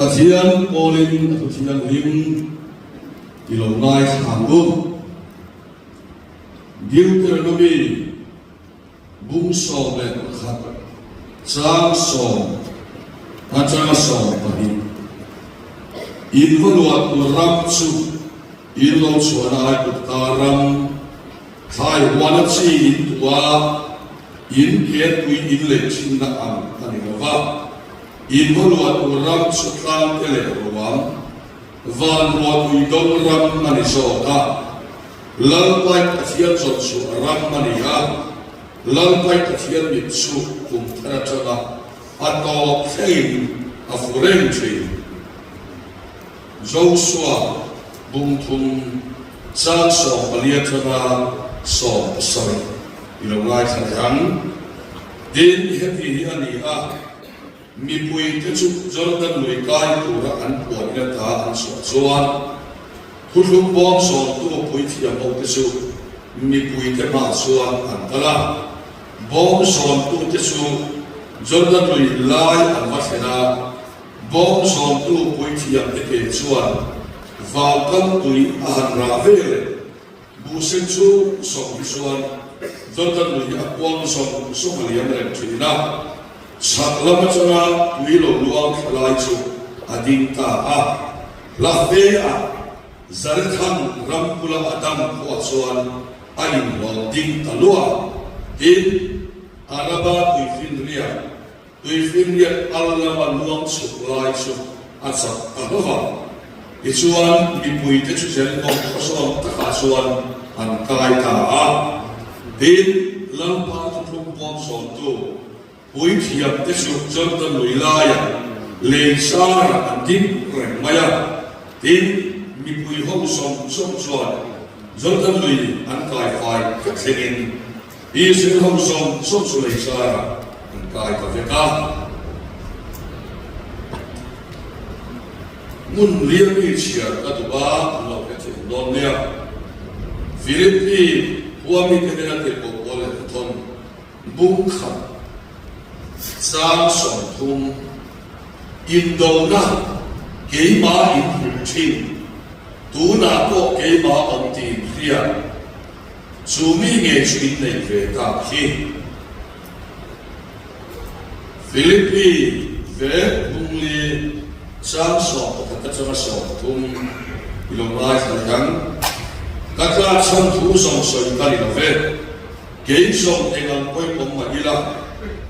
Pathian pawlin a thu thianghlim i lo ngaithla ang u. Deuteronomy bung 11 chang sawm atanga 12 In va luah tur ram chu in lo chhuahna Aigupta ram thlai huana chi in tuah a, in ke tui in lei thinna ang a ni lo va. In va luah tur ram chu tlang te leh ruam, van ruah tui dawng ram a ni zawk a. Lalpai Pathian zawn chhuah ram a ni a, Lalpai Pathian mit chu kum thar atanga a tawp thlengin a fu reng thin. Josua bung thum chang 14 atanga 17 i lo ngaithla leh ang. Tin, heti hi a ni a, Mipuite chu Jordan lui kai tura an puan in ata an chhuah chuan thuthlung bawm sawmtu puithiam hote chu mipuite hmaah chuan an kal a. Bawm sawmtute chu Jordan lui lai an va thlen a, bawm sawmtu puithiamte ke chuan vaukam tui a han rah veleh Buhseng chu sawm hi chuan Jordan lui hi a kuang zawng zawng a liam reng thin a, chhak lam atanga tui lo luang thla lai chu a ding ta a. Hla fe ah Zarethan ram bula a dam khuah chuan a inhlawm ding ta luah. Tin, Araba tuifinriat Tuifinriat al lama luang chhuk lai chu a chak ta hlauh a. Tichuan, mipuite chu Jeriko khaw sawn takah chuan an kai ta a. Tin, Lalpa thuthlung bawm sawntu puithiamte chu Jordan lui laiah lei sarah an ding reng mai a. Tin, mipui ho zawng zawng chuan Jordan lui an kai fai vek thlengin Israel ho zawng zawng chu lei zarah an kai ta vek a. Hmun liami chhiar ka duh a, an lo hre thiam dawn nia. Philippi khua mite hnena tirhkoh pawl leh thawn bung khat chang 30 indona keimah in hmuh thin, tunah pawh keimah awm tiin hria. Chu mi ngei chu in neih ve tak hi. Philippi vek Bungli chang 11 atanga 30 i lo ngaithla leh ang. Ka tlak chhan thu zawng sawi ka ni lo ve. Kei zawng eng ang pawimawm mah ila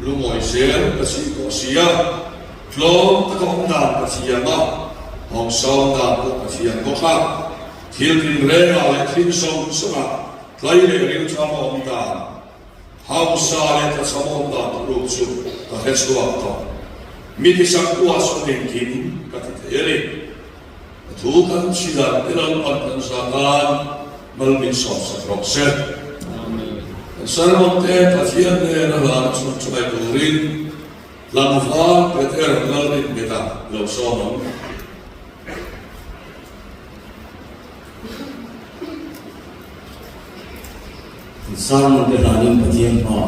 lungawi zel ka chih tawh si a. Tlawm taka awm dan ka thiam a, hawngsawm dan pawh ka thiam bawk a. Thil tinrengah leh thil zawng zawngah tlai leh rilṭam a awm dan, hausa leh tlachham a awm dan thuruk chu ka hre chhuak tawh. Mi tichaktuah chuan engkim ka ti thei a ni. Ka thu kan chhiar te Lalpan kan zah nan mal min sawmsak rawh se. Kan sermon te Pathian hnena hlan chhun ṭhai turin tlangval Peter Lalrinngeta lo sawm ang. Sermon te hlanin Pathian hma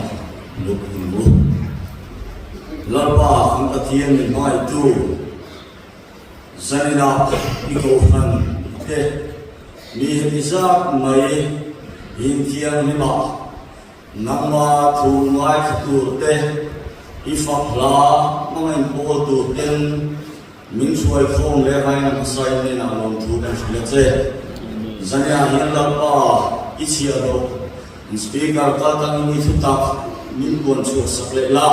luk ang u. Lalpa kan Pathian min hmaitu zaninah i kohhran te mi heti zat mai inthianghlimah Nangma thu ngaithla tur te, i fak hla hmangaih pawl tur ten min hruai khawm leh raina hmasa in hnenah lawmthu kan hrilh a che. Zaniah hian Lalpa i chhiah loh Speaker kal tangin i thutak min puan chhuah sak leh la,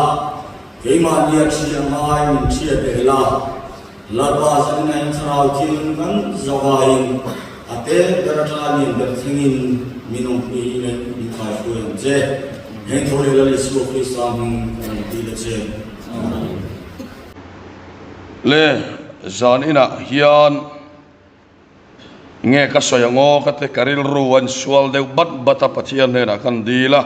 keimahnia ṭhi a ngai min ṭhiat leh la. Lalpa zanin a in thlarau thil kan zavaiin a te ber atanga lian ber thlengin min awmpui in min thaihruai ang che. Heng tho leh Lal Isua Krista hming kan rawn ti la che. Amen. Le zan inah hian nge ka sawi ang aw ka ti ka rilru a insual deuh bat bat a Pathian hnenah kan dil a.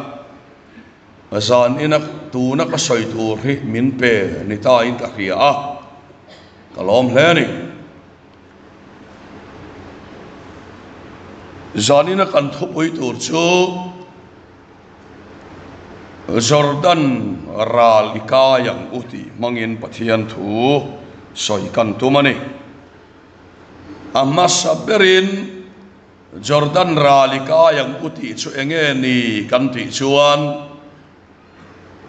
Zan ina tuna ka sawi tur hi min pe ni ta in ka hria a, ka lawm hle a ni. Zan ina kan thupui tur chu Jordan ral i kai ang u tih hmangin Pathian thu. sawi kan tum a ni. A hmasa berin Jordan ral i kai ang u tih chu enge ni kan tih chuan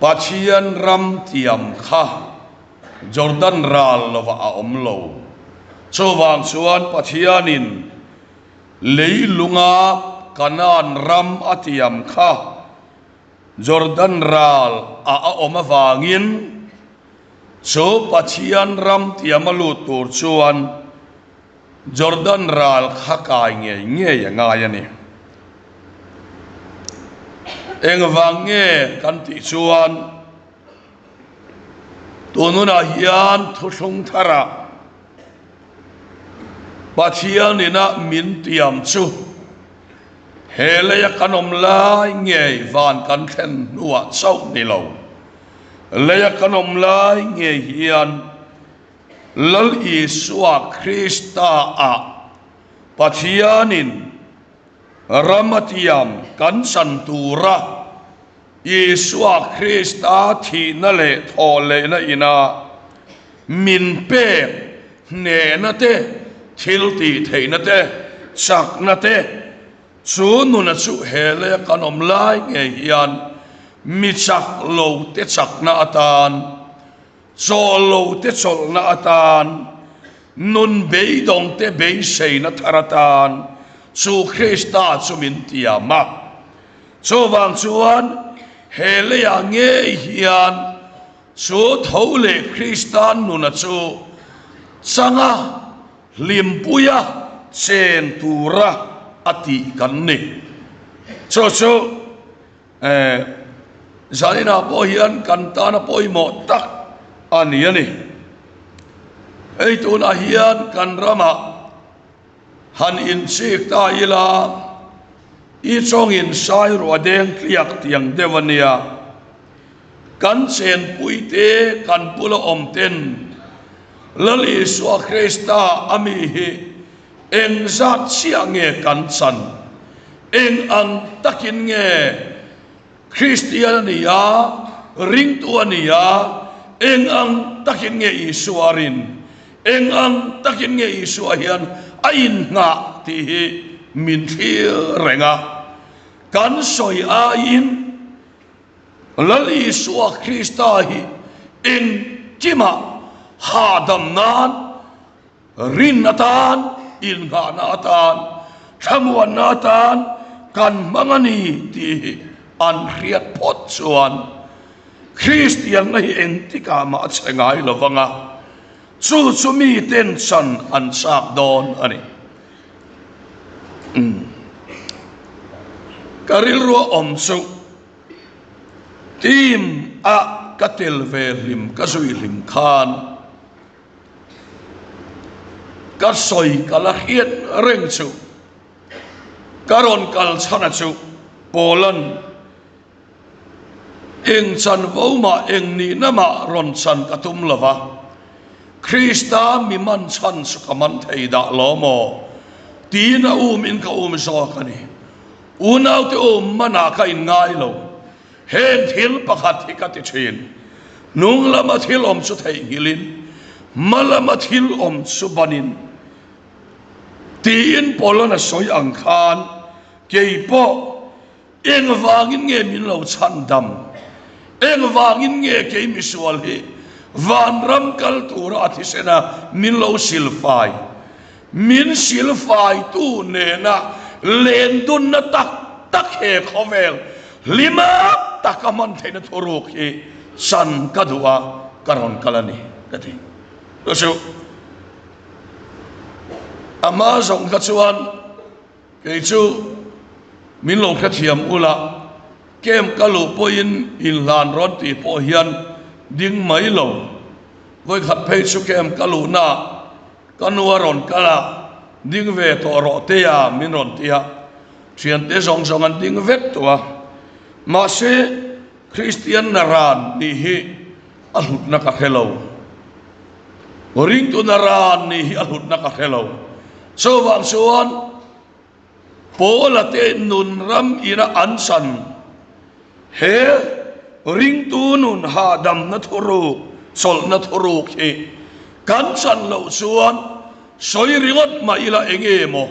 Pathian ram tiam kha Jordan ral lovah a awm lo. Chuvang chuan Pathianin leilunga Kanaan ram a tiam kha Jordan ral a a awm avangin chu Pathian ram tiama lut tur chuan Jordan ral kha kai ngei ngei a ngai a ni. Engvang nge kan tih chuan tun hunah hian thuthlung tharah Pathian ina min tiam chu he leia kan awm lai ngei van kan thlen hnuah chauh ni lo, leia kan awm lai ngei hian Lal Isua Krista ah Pathianin ram a tiam kan chan tura Isua Krista thihna leh thawhlehna ina min pek hnehna te, thil tih theihna te, chakna te chu nuna chu he leia kan awm lai ngei hian mi chak lo te chakna atan Chawl lo te chawlhna atan, nun beidawng te beiseina thar atan chu Krista chu min tiam a. Chuvang chuan he leiah ngei hian chu tho leh Krista nuna chu changa hlimpuia chen tura a tih kan ni. Chu chu. Zaninah pawh hian kan tana pawimawh tak a ni a ni. Hei tunah hian kan ramah han inchik ta ila, i chawngin sai ruah deng tliak tiang deuh a nia. Kan chenpui te, kan bula awm ten Lal Isua Krista a mi hi Eng zat chiah nge kan chan? Eng ang takin nge Kristian a ni a, ringtu a ni a, eng ang takin nge Isua rin? Eng ang takin nge Isua hian a innghah tih hi min thlir reng a. Kan sawi aiin Lal Isua Krista hi engkimah hahdam nan Rin atan, innghahna atan, thlamuanna atan kan hmang a ni tih hi an hriat phawt chuan Kristianna hi engtikah mah a chhe ngai lo vang a, chu chu miten chan an chak dawn a ni. Ka rilru a awm chu team a ka tel ve hlim, ka zui hlim khan, Ka sawi ka la hriat reng chu ka rawn kal chhana chu Poland eng chanvo mah eng nihna mah rawn chan ka tum lo va, Krista mi man chhan chu ka man thei dah lo maw tiin a um in ka um zawk a ni. Unaute um manah ka inngai lo. Heng thil pakhat hi ka ti thin, hnung lama thil awm chu theihnghilhin, hma lama thil awm chu banin, tiin Paula'n a sawi ang khan, kei pawh engvangin nge min lo chhan dam? Engvangin nge kei misual hi vanram kal tura a thisena min lo silfai? Min silfaitu nena lendunna tak tak he khawvel hlima taka hman theihna thuruk hi chan ka duh a, ka rawn kal a ni, ka ti. Chu chu a hma zawng kha chuan kei chu min lo hrethiam ula, camp ka luh pawhin inhlan rawn tih pawh hian ding mai lo. Vawikhat phei chu camp ka luhnaah Ka nu a rawn kal a, ding ve tawh rawh te a min rawn ti a, thiante zawng zawng an ding vek tawh a. Mahse, Kristian naran nih hi a hlutna ka hre lo. Ringtu naran nih hi a hlutna ka hre lo. Chuvang chuan Paula te nun ram ina an chan he ringtu nun hahdamna thuruk, chawlhna thuruk hi. Kan chan loh chuan sawi ringawt mah ila enge maw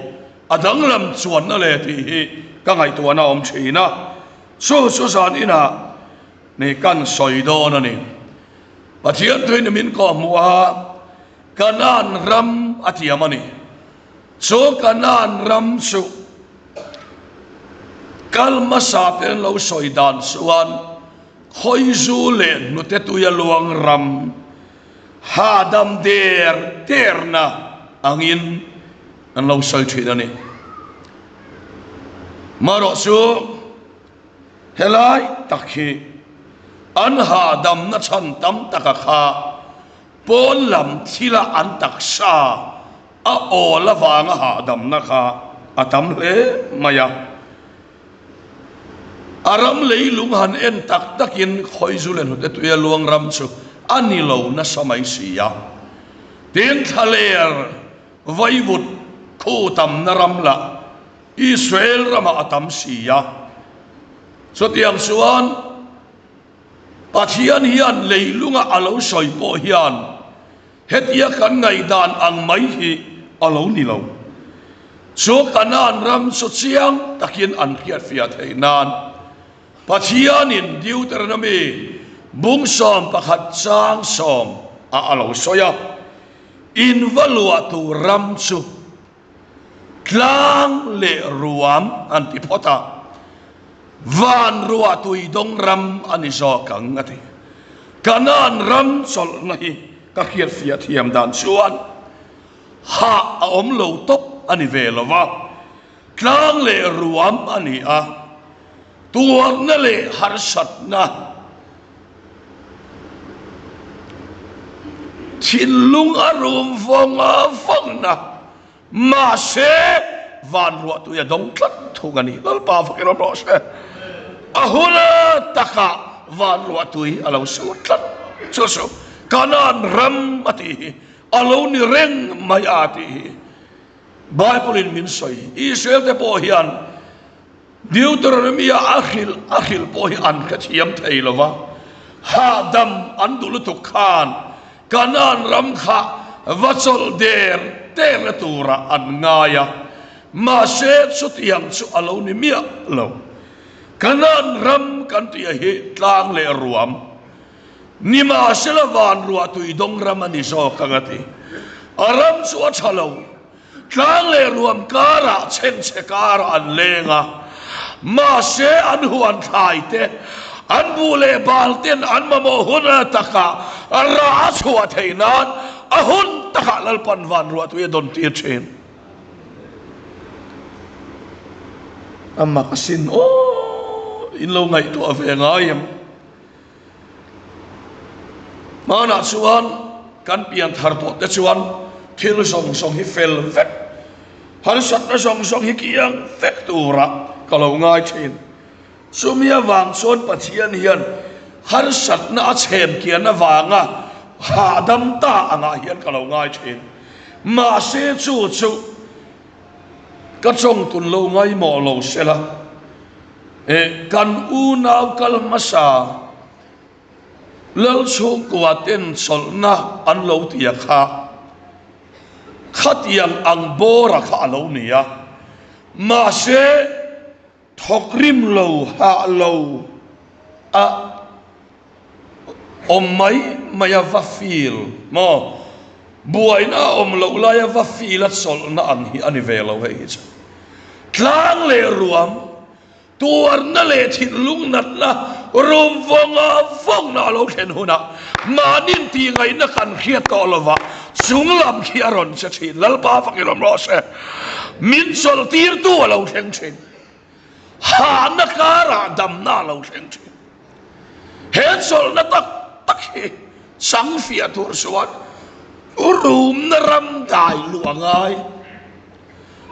a danglam chuanna le tih hi ka ngaihtuahna a awm thin a, chu chu zan inah ni kan sawi dawn a ni. Pathian thuin min kawhhmuh a, Kanaan ram a tiam a ni. Chu Kanaan ram chu kal hmasa te an lo sawi dan chuan Khawizu leh hnute tuia luang ram hahdam der derna angin an lo sawi thin a ni. Marawh chu helai tak hi an hahdamna chhan tam taka kha pawn lam thila an taksa a awl avanga hahdamna kha a tam hle mai a. A ram leilung han en tak takin Khawizu leh hnute tuia luang ram chu a ni lo nasa mai si a. Tin, thlaler vaivut khu tamna ram lah Israel ramah a tam si a. Chutiang chuan Pathian hian leilunga a lo sawi pawh hian Hetia kan ngaihdan ang mai hi a lo ni lo. Chu Kanaan ram chu chiang takin an hriatfiah theih nan Pathianin Deuteronomy bung 11 chang sawm ah a lo sawi a, In va luah tur ram chu Tlang leh ruam an ti phawt a, van ruah tui dawng ram a ni zawk ang a ti. Kanaan ram chawlhna hi ka hriatfiah thiam dan chuan hah a awm lo tawp a ni ve lo va, tlang leh ruam a ni a, tuarna leh harsatna Thinlung a rum vawng a vawngna, mahse van ruahtui a dawng tlat thung a ni. Lalpa fakin awm rawh se. A hun takah van ruahtui a lo sur tlat. Chu chu Kanaan ram a tih hi a lo ni reng mai a tih hi Bible in min sawi. Israel te pawh hian Deuteronomy-a a hrilh a hrilh pawh hi an hrethiam thei lo va, hahdam an duh lutuk khan Kanaan ram kha va chawlh der derna turah an ngai a, mahse chutiang chu a lo ni miah lo. Kanaan ram kan tih a hi tlang leh ruam, nimahsela van ruah tui dawng ram a ni zawk ang a ti. A ram chu a tha lo. Tlang leh ruam karah chhengchhe karah an leng a, mahse an huan thlai te, an buh leh bal ten an mamawh hun takah rah a chhuah theih nan a hun takah Lalpan van ruahtui a dawn tir thin. A mak asin aw, in lo ngaihtuah ve ngai em? Hmanah chuan kan pian thar tawh te chuan thil zawng zawng hi fel vek, harsatna zawng zawng hi kiang vek turah ka lo ngai thin. Chumi avang chuan Pathian hian harsatna a chhem kian avanga hahdam ta angah hian ka lo ngai thin. Mahse chu chu ka chawngtun lo ngaimawh lo sela. Eh, kan unau kal hmasa Lal chhungkua ten chawlhna an lo ti a kha, khatiang ang bawra kha a lo ni a, mahse thawk rim lo hah lo a awm mai mai a va feel maw, buaina a awm loh laia va feel a chawlhna ang hi a ni ve lo hei hi chu. Tlang leh ruam, tuarna leh thinlung natna rum vawnga vawngna a lo thlen hunah mahnin tihngaihna kan hriat tawh lova chunglam khi a rawn che thin. Lalpa fakin awm rawh se. Min chawlhtirtu a lo thleng thin. Hahna karah damna a lo thleng thin. He chawlhna tak tak hi chang fiah tur chuan rumna ram dai luh a ngai.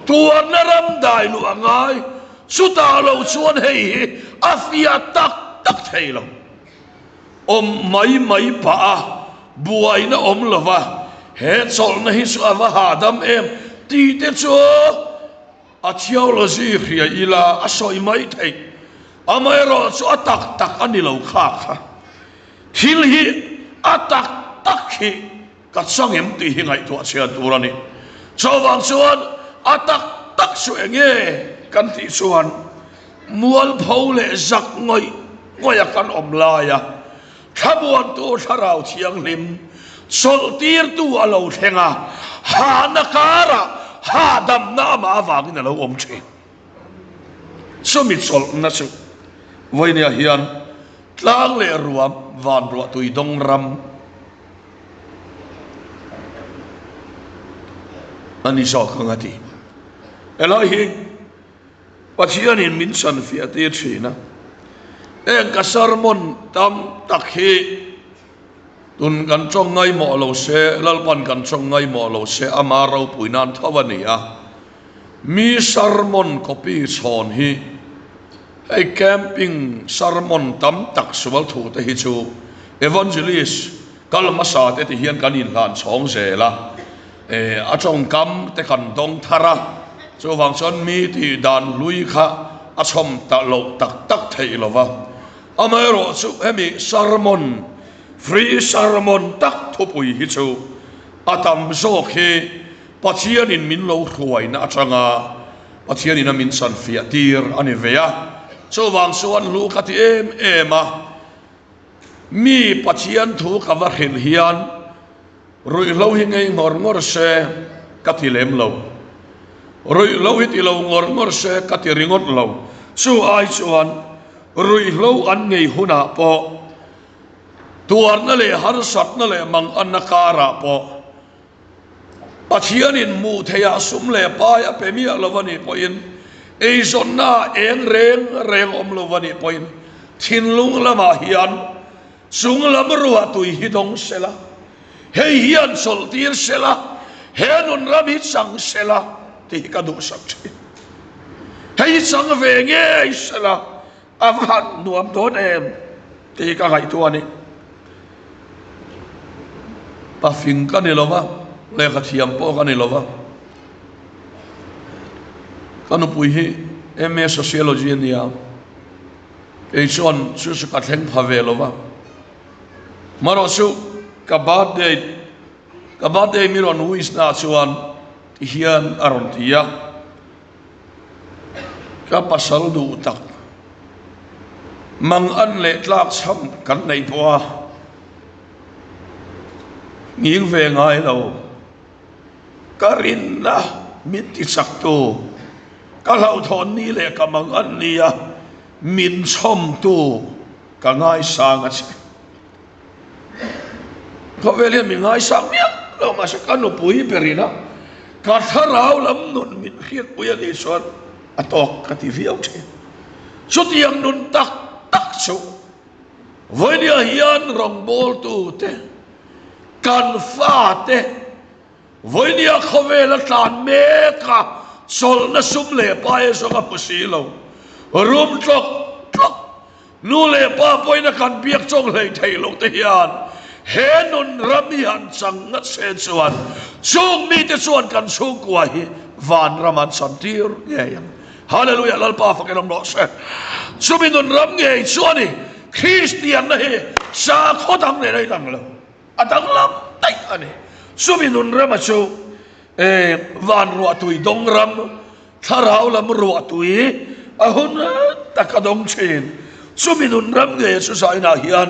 Tuarna ram dai luh a ngai. Chutah lo chuan hei hi a fiah tak tak thei lo. Awm mai mai pah a, buaina awm lo va, he chawlhna hi chu a va hahdam em tih te chu A theology hria ila a sawi mai theih. Amaherawh chu a tak tak a ni lo kha kha. Thil hi a tak tak hi. Ka chang em tih hi ngaihtuah chhian tur a ni. Chuvang chuan a tak tak chu eng nge kan tih chuan mualpho leh zak ngawih ngawih a kan awm lai a, thlamuantu thlarau thianghlim chawlhtirtu a lo thleng a, hahna karah hahdamna amah avangin a lo awm thin. Chumi chawlhna chu vawinia hian tlang leh ruam van ruahtui dawng ram a ni zawk ang a ti. Helai hi Pathianin min chhanfiah tir thin a, heng ka sermon tam tak hi tun kan tawng ngaimawh lo se, Lalpan kan tawng ngaimawh lo se ama ropui nan tho a ni a. Mi sermon copy chhawn hi hei camping sermon tam tak sual thu te hi chu evangelist kal hmasa te ti hian kan inhlan chhawng zel a, a tawngkam te kan dawng thar a, chuvang chuan mi tih dan hlui kha a chhawm ta loh tak tak theih lo va. Amaherawh chu hemi sermon, free sermon tak thupui hi chu a tam zawk hi Pathianin min lo hruaina atanga Pathianin a min chanfiah tir a ni ve a, chuvang chuan hlu ka ti em em a, mi Pathian thu ka va hrilh hian ruihhlo hi ngei ngawr ngawr se ka ti lem lo, ruihhlo hi ti lo ngawr ngawr se ka ti ringawt lo, chu ai chuan ruihhlo an ngei hunah pawh tuarna leh harsatna leh manganna karah pawh Pathianin hmuh theihah sum leh pai a pe miah lo a nih pawhin, eizawnnaah eng reng reng awm lo a nih pawhin, thinlung lamah hian chung lam ruah tui hi dawng sela, hei hian chawlhtir sela, he nun ram hi chang sela tih hi ka duhsak thin. Hei hi chang ve ngei sela. A va han nuam dawn em tih hi ka ngaihtuah a ni. Pafing ka ni lo va, lehkha thiam pawh ka ni lo va. Ka nupui hi MA Sociology a ni a, kei chuan chu chu ka thleng pha ve lo va. Marawh chu ka birthday, ka birthday mi rawn wish na chuan ti hian a rawn ti a. Ka pasal duh tak mangan leh tlak chham kan neih pawh a nghing ve ngai lo. Ka rinna min ti chak tu, ka hlauhthawn ni leh ka mangan nia min chhawmtu ka ngaisang a che. Khawvel hian min ngaisang miah lo mahse ka nupui berin a ka thlarau lam nun min hriatpui a nih chuan a tawk ka ti viau thin. Chutiang nun tak tak chu vawinia hian rawngbawltu te kan fate vawinia khawvel a tlan mek a chawlhna sum leh pai a zawng a hmu si lo rum tlawk tlawk Nu leh pa pawhin a kan biak chawng hlei thei loh te hian he nun ram hi han chang ngat se chuan chung mite chuan kan chhungkua hi vanram an chan tir ngei ang. Hallelujah Lalpa fakin awm rawh se. Chumi nun ram ngei chu a ni. Kristianna hi sakhaw dang nen a inang lo. A danglam daih a ni. Chumi nun rama chu van ruahtui dawng ram Thlarau lam ruahtui a hun tak a dawng thin. Chumi nun ram ngei chu zainah hian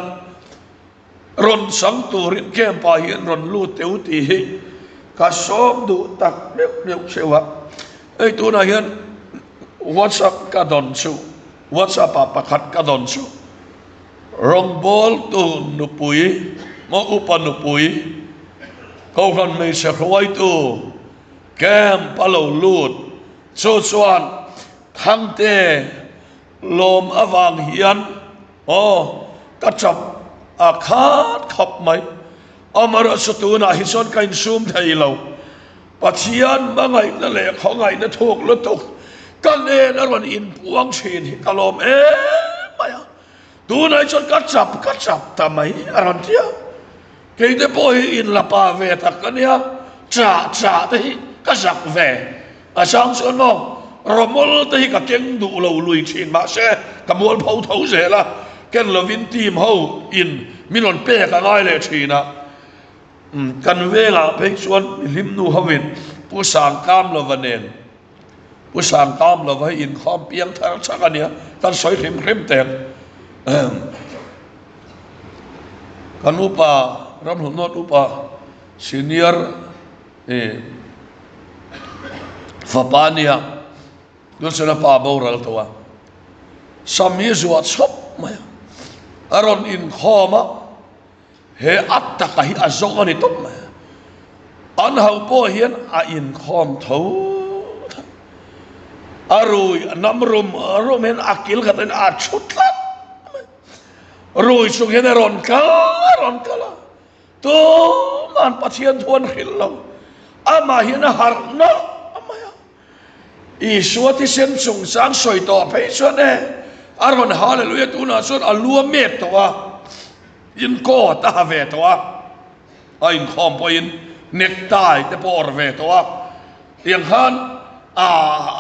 rawn chang turin camp ah hian rawn lut teu tih hi ka sawm duh tak meuh meuh theuh a. Hei tunah hian WhatsApp ka dawn chu, WhatsApp ah pakhat ka dawn chu rawngbawltu nupui, maw upa nupui, Kohhran hmeichhe hruaitu, Camp a lo lut chu chuan Thangte lawm avang hian aw ka chap a khat khawp mai. Amaherawhchu tunah hi chuan ka insum thei lo. Pathian hmangaihna leh khawngaihna thuk lutuk ka nen a rawn inpuang thin hi ka lawm em mai a. Tunah hi chuan ka chap ka chap ta mai a rawn ti a. Keite pawh hi inla pa ve tak ka nia, chah chah te hi ka zak ve. A chang chuan maw, rawmawl te hi ka keng duh lo lui thin mahse ka mualpho tho zel a, ken lovin team ho in min rawn pek a ngai leh thin a. Kan vengah phei chuan mihlim nu hovin Pu Sangkamlova nen, Pu Sangkamlova hi inkhawm piang thar chak a nia, kan sawi hrim hrim teh ang. Kan upa, Ramhlunawt upa senior fapa a nia, Wilson a pa boral tawh a, Sam hi zuah chawp mai a, a rawn inkhawm a. He a taka hi a zawng a ni tawp mai a, an ho pawh hian a inkhawm tho tho. A rui a nam rum rum hian a kil khat in a thu tlat mai. Rui chung hian a rawn kal a rawn kal a, tuman Pathian thu an hrilh lo, amah hian a harh nawlh mai a. Isua thisen chungchang sawi tawh phei chuan e, a rawn Hallelujah tunah chuan a lu a mek tawh a, in coat a ha ve tawh a, a inkhawm pawhin necktie te pawh a awrh ve tawh a, tiang khan a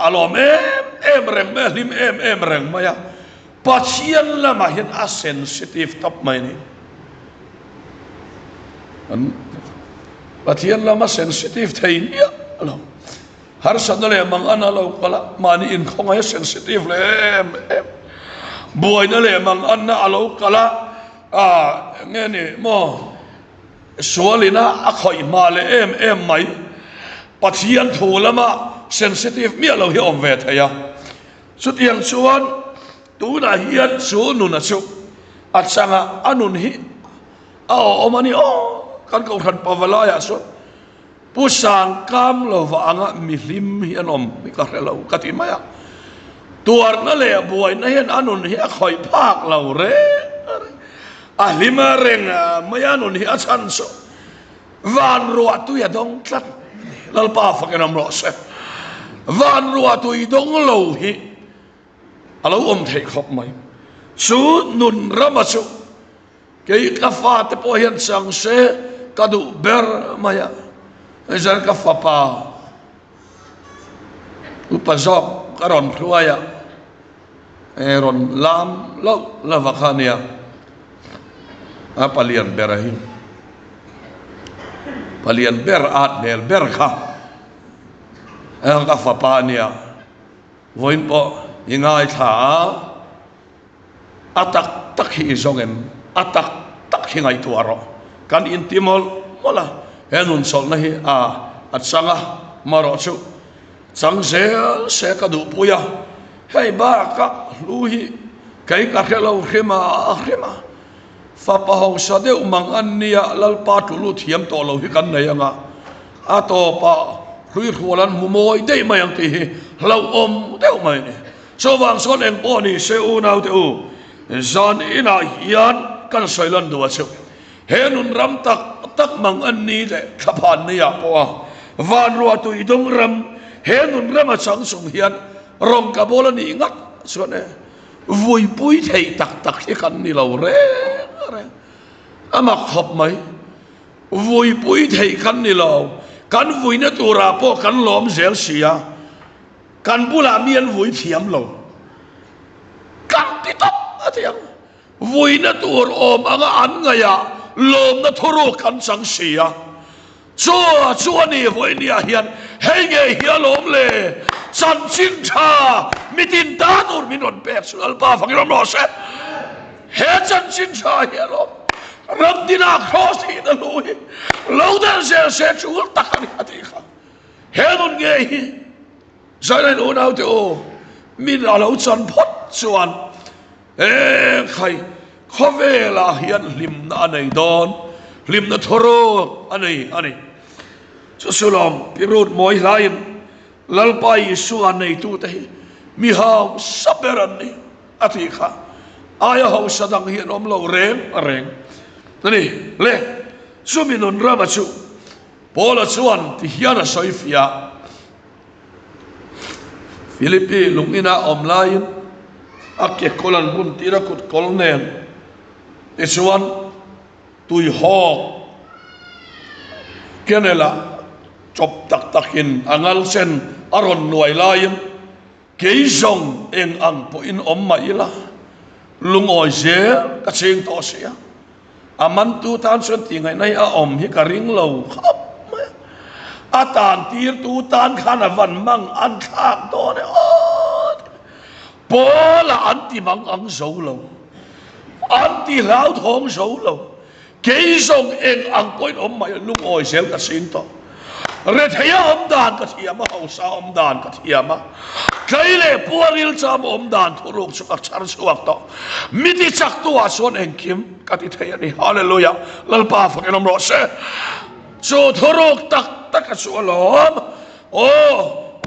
a lawm em em reng mai a, hlim em em reng mai a, Pathian lamah hian a sensitive tawp mai a ni. An Pathian lama sensitive thei miah lo. Harsatna leh mangan a lo kal a, mahni inkhawngaih a sensitive leh em em. Buaina leh manganna a lo kal a, ah nge ni maw, sualina a khawih hma leh em em mai. Pathian thu lama sensitive miah lo hi a awm ve thei a. Chutiang chuan tunah hian chu nuna chu a chang a, a nun hi a awm a ni aw, kan kohhran pavalaiah chuan Pu Sangkam lova anga mihlim hi an awm hi ka hre lo ka ti mai a, tuarna leh buaina hian a nun hi a khawih phak lo reng reng, a hlim reng mai a nun hi a chhan chu van ruah tui a dawng tlat a ni, Lalpa fakin awm rawh se, van ruah tui dawng lo hi a lo awm theih khawp mai, chu nun rama chu. Kei ka fate pawh hian chang se ka duh ber mai a, hei zan ka fapa upa zawk ka rawn hruai a, e rawn lam loh lova kha nia, a palian ber a hi, palian ber at hmel ber kha ka fapa nia, vawiin pawh i ngaithla a. A tak tak hi i zawng em? A tak tak hi ngaihtuah rawh. Kan inti mawlh mawlh a, he nunchawlhna hi a a chang a, marawh chu chang zel se ka duhpui a, hei bakah hlu hi kei ka hre lo hrim a hrim a, fapa hausa deuh mang an nia Lalpa tulu thiam tawh lo hi kan nei ang a, a tawpah hruihrual an hmu mawi daih mai ang tih hi hlauhawm deuh mai a ni. Chuvang chuan eng pawh ni se unaute u, zan inah hian kan sawi lan duh a chu. He nun ram tak tak mang an ni leh thlaphan ni ah pawh a van ruah tui dawng ram he nun ram a chang chung hian rawng ka bawl a nih ngat chuan e vuipui thei tak tak hi kan ni lo reng reng a mak khawp mai. Vuipui thei kan ni lo, kan vuina turah pawh kan lawm zel si a. Kan bulah mi an vui thiam lo. Kan ti tawp a ti ang. Vuina tur awm anga an ngaihah lawmna thuruk kan chang si a. Chu chu a ni vawinia hian hei ngei hi a lawm le. Chanchin tha mitin ta tur min rawn pek chu Lalpa fangin awm rawh se. He chanchin tha hi a lawm. Ramdina Kraws thihna hnu hi lo der zel se tul tak a ni a tih kha. He nun ngei hi Zainain unaute u, min a lo chan phawt chuan eng khai khawvelah hian hlimna a nei dawn, hlimna thuruk a nei a ni. Chu sulawm pi Ruth mawi hlaiin Lalpa Isua neitute hi mi hausa ber an ni a tih kha aia hausa dang hi an awm lo reng reng a ni. Le, chumi nun rama chu Paula chuan ti hian a sawi fiah. Philippi lung ina awm laiin a ke kawl an bun tir a kut kawl nen tichuan tuihawk kenel ah chawp tak takin a ngal sen a rawn nuai laiin Kei zawng eng ang pawhin awm mah ila, lungawi zel ka cheng tawh si a. A mantu tan chuan tih ngaihna hi a awm hi ka ring lo khawp mai a. A tan tirtu tan khan a van mang an thlak dawn e aw ti. Paula an ti mang ang zo lo, an ti hlauthawng zo lo. Kei zawng eng ang pawhin awm mai lungawi zel ka ching tawh. Retheia awm dan ka thiam a, hausa awm dan ka thiam a, tlei leh pua rilcham awm dan thuruk chu ka chhar chhuak tawh. Mi ti chaktuah chuan engkim ka ti thei a ni. Hallelujah! Lalpa fakin awm rawh se. Chu thuruk tak taka chu a lawm. Aw,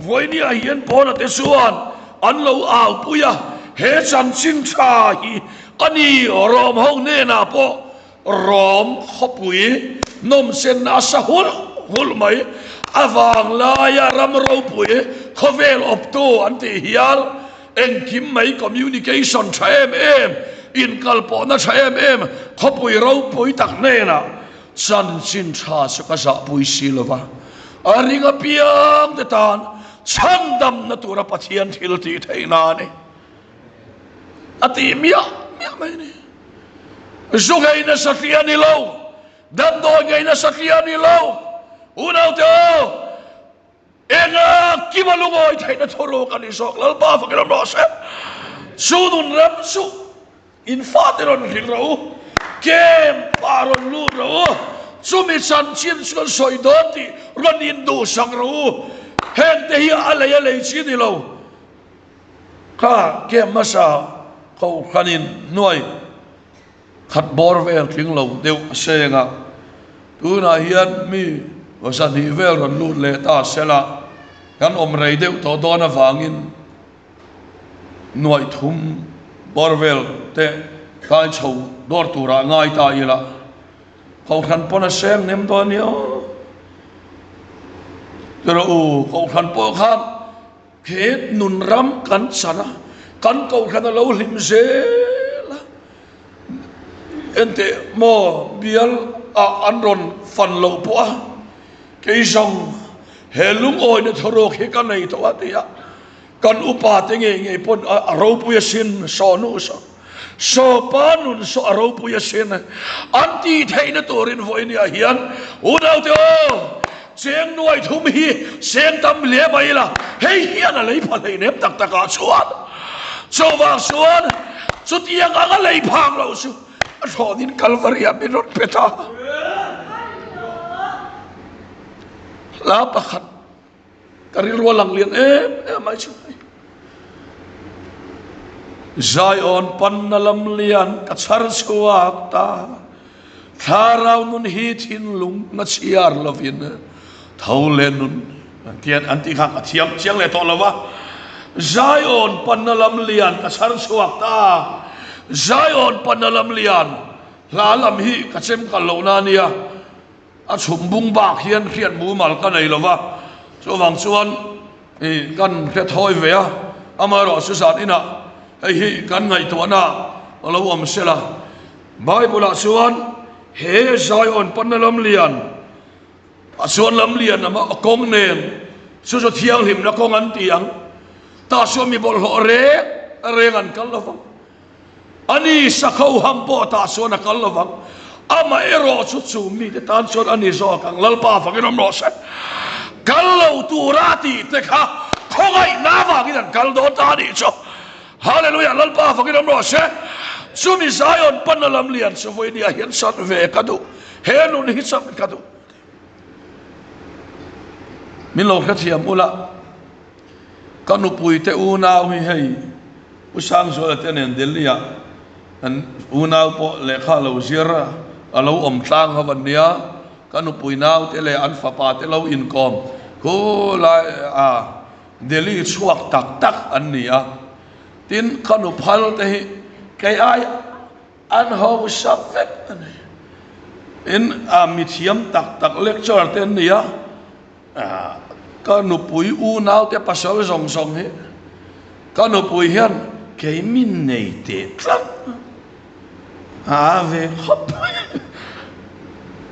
vawinia hian Paula te chuan an lo aupui a, he chanchin tha hi A ni, Rom ho hnenah pawh Rom khawpui nawmchenna a sa hulh hulh mai. A vanglaia ram ropui khawvel awptu an tih hial engkim mai communication tha em em, inkalpawhna tha em em khawpui ropui tak hnenah chanchin tha chu ka zahpui si lo va. A ring apiang te tan chhandamna tura Pathian thil tih theihna a ni. A tih miah miah mai a ni. Zu ngei nasa hria ni lo, damdawi ngei nasa hria ni lo, unaute aw, enga kima lungawi theihna thuruk a ni zawk, Lalpa fakin awm rawh se. Chu nun ram chu in fate rawn hrilh rawh u, camp ah rawn lut rawh u, chumi chanchin chu kan sawi dawn tih rawn induhsak rawh u. Hengte hi a lei a lei chi ni lo. Kha camp hmasa kohhranin hnuai khat bawr vel tling lo deuh a seng a, tunah hian mi zahnih vel rawn lut leh ta sela kan awm rei deuh tawh dawn avangin hnuai thum bawr vel te kai chho dawr turah ngai ta ila kohhran pawn a seng nem dawn nia. Rawh u, kohhran pawh khan. He nun ram kan chan a, kan kohhran a lo hlim zel a, enteh maw bial ah an rawn fan loh pawh a, kei zawng he lungawina thawruak hi ka nei tawh a ti a, kan upa te ngei ngei pawn a ropui asin saw nu saw. Sawpa nun saw a ropui asin an tih theihna turin vawinia hian unaute aw cheng nuai thum hi seng tam hle mai ila hei hian a lei pha hleinem tak takah chuan chuvang chuan chutiang anga lei phak loh chu a thlawnin Kalvaria min rawn pe ta. Hla pakhat. Ka rilru a lang lian em em mai chu hei. Zion panna lam lian ka chhar chhuak ta, Thlarau nun hi thinlung na chhiar lovin tho leh nun an ti an tih kha ka thiam chiang leh tawh lo va. Zion panna lam lian ka chhar chhuak ta, Zion panna lam lian hla lam hi ka chem kal lohna a nia. A chhum bung bak hian hriat mumal ka nei lo va, chuvang chuan ih kan hre thawi ve a, amaherawh chu zan inah hei hi kan ngaihtuahna a lo awm sel a. Bible ah chuan he Zion panna lam lian ah chuan lam lian lam a kawng nen chu chu thianghlimna kawng an ti ang, tah chuan mi bawlhhlawh reng reng an kal lo vang. A ni sakho ham pawh tah chuan a kal lovang, amah erawh chu chu mite tan chuan a ni zawk ang, Lalpa avangin awm rawh se. Kal lo tura tih te kha khawngaihna avangin an kal dawn ta a nih chu. Hallelujah, Lalpa avangin awm rawh se. Chumi Zion panna lam lian chu vawinia hian chan ve ka duh, he nun hi chan ka duh. Min lo hrethiam ula. Ka nupui te unau hi hei Pu Sangzuala te nen Delhi ah an unau pawh lehkha lo zir a lo awm tlang ho an nia, ka nupui nau te leh an fapa te lo inkawm khulai a Delhi chhuak tak tak an ni a, tin ka nuphal te hi kei ai an hausa vek a ni. In a mithiam tak tak lecturer te an ni a. Ka nupui unaute pasal zawng zawng hi ka nupui hian kei min nei teh tlat a ve khawp mai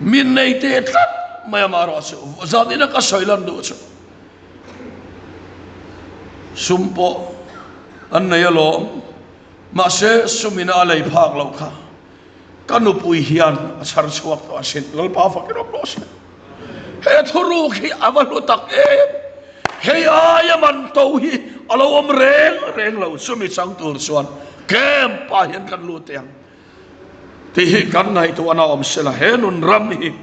min nei teh tlat mai amaherawh chu zanina ka sawi lan duh chu sum pawh an nei alawm mahse sumina a lei phak loh kha. Ka nupui hian a chhar chhuak tawh asin, Lalpa fakin awm rawh se. He thuruk hi a va hlu tak em! Hei aia man to hi a lo awm reng reng lo, chumi chang tur chuan camp ah hian kan lut teh ang tih hi kan ngaihtuahna awm sela, he nun ram hi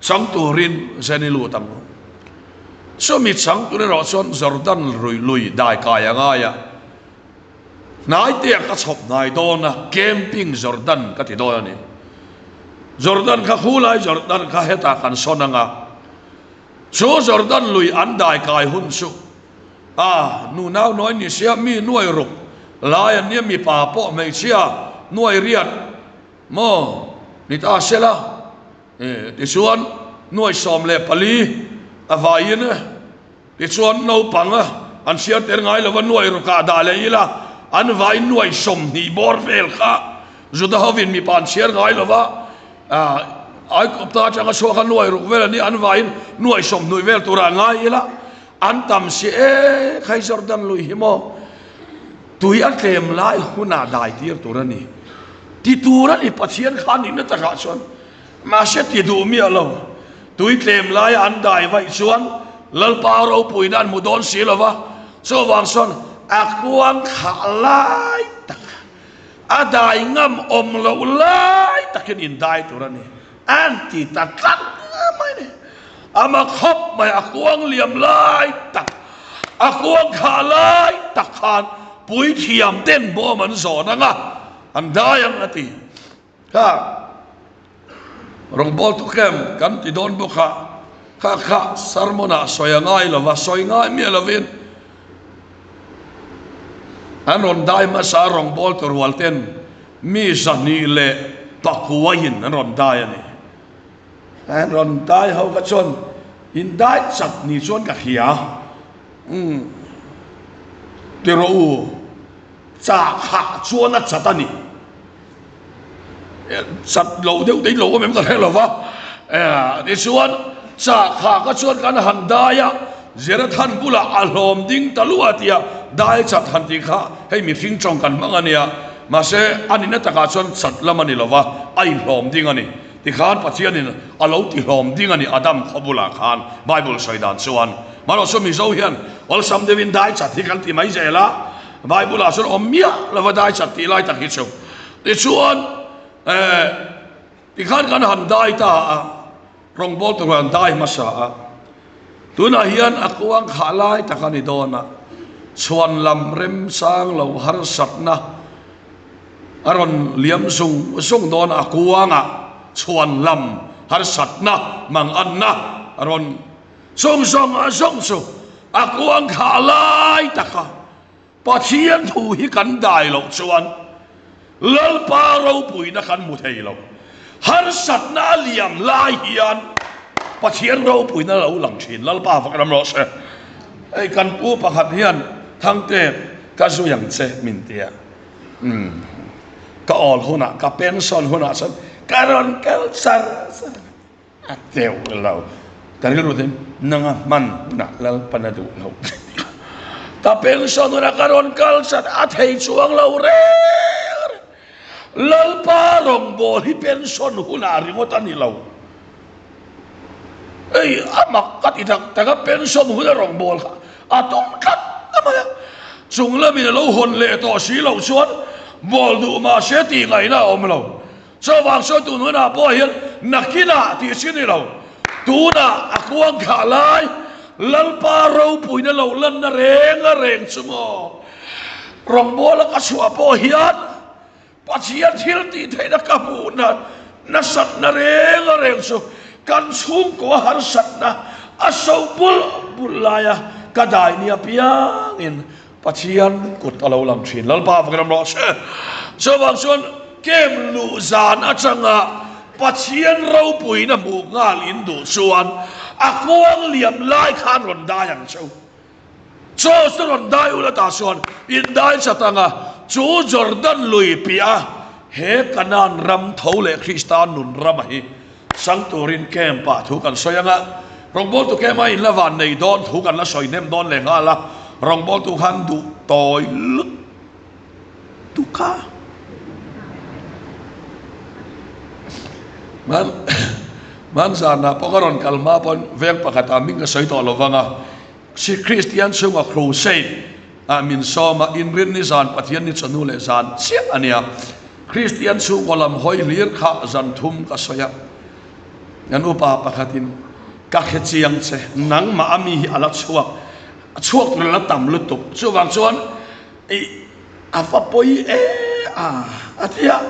chang turin zen i lut ang u. Chumi chang tur erawh chuan Jordan lui dai kai a ngai a. Hnaitea ka chhawp hnai dawn a, camping Jordan ka ti dawn a ni. Jordan kha khulai Jordan kha hetah kan sawn ang a, chu Jordan lui an dai kai hun chu a nu nau nawi ni sia mi nuai ruk lai an nia mipa pawh hmeichhia nuai riat maw ni ta sela tichuan nuai 14 a vaiin Tichuan naupang an chhiar tel ngai lova nuai rukah dah leh ila, an vai nuai 20 bawr vel kha Juda hovin mipa an chhiar ngai lova, Aikupta atanga chhuak a nuai ruk vel a ni, an vaiin nuai 20 vel turah ngai ila, an tam si e, khai Jordan lui hi maw tui a tlem lai hunah dai tir tur a ni, ti tur a ni Pathian kha nihna takah chuan. Mahse ti duh miah lo, tui tlem laia an dai vaih chuan Lalpa ropuina an hmu dawn si lo va, chuvang chuan a kuang khah lai tak, a dai ngam awm loh lai takin in dai tur a ni, an ti ta tlat mai a ni. Ama khawp mai a kuang liam lai tak, a kuang khah lai tak khan puithiam ten bawm an zawn ang a, an dai ang a ti. Kha rawngbawltu camp kan ti dawn bawk a, kha kha sermon ah sawi a ngai lo va, sawi ngai miah lovin an rawn dai hmasa a rawngbawltu rual ten mi 209 in an rawn dai a ni. An rawn dai ho kha chuan in dai chak ni chuan ka hria, umm ti rawh u, chah khah chuan a chat a ni. Chat lo deuh te in lo awm em ka hre lo va, tichuan chah kha ka chuan kan han dai a, Jerathan bulah a hlawm ding ta luah tia dai chat han tih kha hei mihring tawng kan hmang a nia, mahse a nihna takah chuan chat lam a ni lo va, a inhlawm ding a ni. Tikhan Pathianin a lo ti hlawm ding a ni Adam khaw bulah khan Bible sawi dan chuan. Mahrawhchu Mizo hian awlsam deuhin dai chat hi kan ti mai zel a, Bible ah chuan awm miah lova dai chat tih lai tak hi chu. Tichuan eh tikhan kan han dai ta a, rawngbâwl tur han dai hmasa a. Tunah hian a kuang khah lai tak a ni dawn a, chhuan lam remchang lo harsatna a rawn liam zung zung dawn a, a kuangah chhuan lam harsatna manganna a rawn chung zawng zawng chu a kuang khah lai tak a. Pathian thu hi kan dai loh chuan Lalpa ropuina kan hmu thei lo. Harsatna a liam lai hian Pathian ropuina lo lang thin. Lalpa fak ram rawh se. Hei kan pu pakhat hian Thangte ka zui ang che min ti a. Umm ka awl hunah ka pension hunah chuan ka rawn kal char char. A teuh lo. Ka rilru te nanga hman hunah Lalpan a duh lo. Ka pension hunah ka rawn kal chat a thei chuang lo reng reng. Lalpa rawngbâwl hi pension hunah ringawt a ni lo. Ei, a mak ka ti tak tak a, pension huna rawngbâwl kha a tum tlat mai a. Chung lamin a lo hawn leh tawh si loh chuan bâwl duh mahse tih ngaihna a awm lo. Chuvang chuan tun hunah pawh hian nakinah tih chi ni lo, tunah a kuang khah lai Lalpa ropuina lo lanna reng a reng chu maw? Rawngbawla ka chhuah pawh hian Pathian thil tih theihna ka hmuhna nasatna reng a reng chu kan chhungkaw harsatna a so bulh bulh laia ka dai nia piangin Pathian kut a lo lang thin. Lalpa vak ram rawh se. Chuvang chuan kem luh zan atanga Pathian ropuina hmuh nghal in duh chuan a kuang liam lai khan rawn dai ang cheu. Chaw chu rawn dai ula tah chuan in dai chat anga chu Jordan lui piah a he Kanaan ram tho leh Krista nun rama hi Chang turin camp ah thu kan sawi anga, rawngbawltu camp a inla van nei dawn thu kan la sawi hnem dawn leh nghal a, rawngbawltu khan duh tawi lut tuk a. Hman hman zanah pawh ka rawn kal hma pawn veng pakhatah hming ka sawi tawh lo vang a, Kristian chhunga crusade ah min sawm a, inrinni zan Pathian ni chawhnu leh zan chiah a nia. Kristian chhungkaw lam hawi hlir kha zan thum ka sawi a, kan upa pakhatin ka hre chiang che, nangmah a mi hi a la chhuak, a chhuak tur a la tam lutuk, chuvang chuan I a va pawi e a a ti a,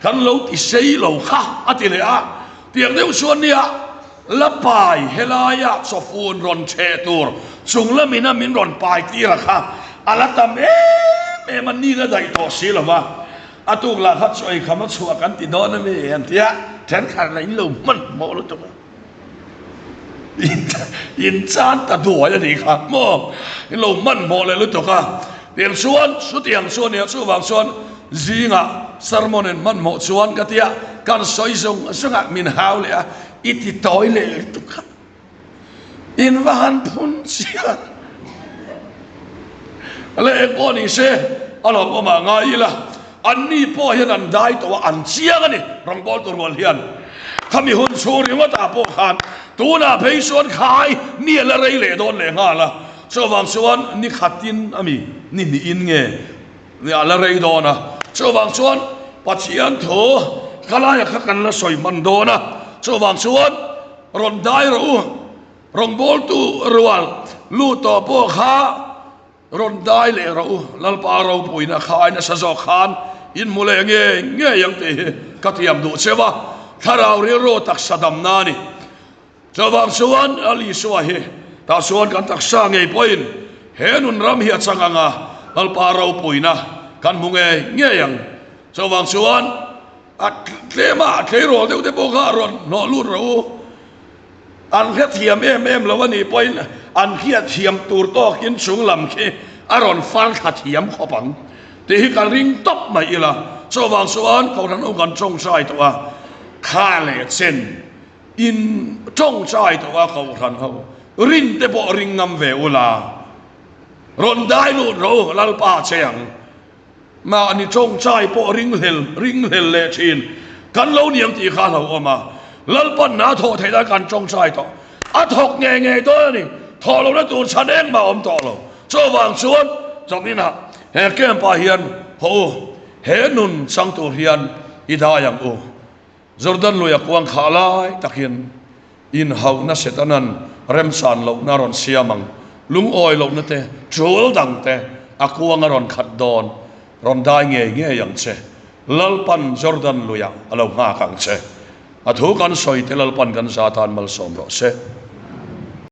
kan lo ti sei lo kha a ti leh a, tiang deuh chuan nia la pai helaia chawfun rawn cheh tur chung lamina min rawn pai tir a kha a la tam em em a, ni la daih tawh si lo va, a tuk lah kha chaw eikham a chhuah kan ti dawn a mi an ti a, thenkhat lah in lo hmanhmawh lutuk a. In chan ta duai a nih kha maw? In lo hmanhmawh leh lutuk a. Tiang chuan chutiang chu a nia, chuvang chuan zingah sermon in hmanhmawh chuan ka tia kan sawi zawng zawngah min hau leh a, i ti tawi leh lutuk kha. In va han phun chiang leh eng pawh ni se a lawmawmah ngai ila. Anni pawh hian an dai tawh a, an chiang a ni, rawngbawltu rual hian. Khami hun chhung ringawtah pawh khan tunah phei chuan khai ni a la rei leh dawn leh nghal a, chuvang chuan ni khatin a mi ni hnihin nge ni a la rei dawn a, chuvang chuan Pathian thu ka laia kha kan la sawi hman dawn a, chuvang chuan rawn dai rawh u, rawngbawltu rual lut tawh pawh kha. Rawn dai leh rawh u, Lalpa ropuina khai nasa zawk khan in hmu leh ngei ngei ang tih hi ka tiam duh cheu a, thlarau rilru taksa damna a ni. Chuvang chuan Lal Isua hi tah chuan kan taksa ngei pawhin he nun ram hi a chang ang a, Lalpa ropuina kan hmu ngei ngei ang. Chuvang chuan a tlema tleirawl deuh te pawh kha rawn hnawh lut rawh u. An hrethiam em em lo a nih pawhin an hriatthiam tur tawkin chung lam khi a rawn far thla thiam khawp ang tih hi ka ring tawp mai ila. Chuvang chuan Kohhran ho kan tawngtai tawh a, kha leh chen in tawngtai tawh a Kohhran ho rin te pawh ring ngam ve ula, rawn dai lut rawh u Lalpa che ang. Mahni tawngtai pawh ringhlel ringhlel leh thin kan lo niang tih kha a hlauhawm a, Lalpan a thawh theih lai kan tawngtai tawh. A thawk ngei ngei dawn a ni, thawh lohna tur chhan engmah a awm tawh lo. Chuvang chuan chawpinah he camp ah hian haw u, he nun chang tur hian i dai ang u. Jordan lui a kuang khah lai takin inhauhna Setanan remchan lohna a rawn siam ang, lungawi lohna te, tul dang te a kuang a rawn khat dawn, rawn dai ngei ngei ang che. Lalpan Jordan luiah a lo nghak ang che. A thu kan sawi te Lalpan kan za tan malsawm rawh se.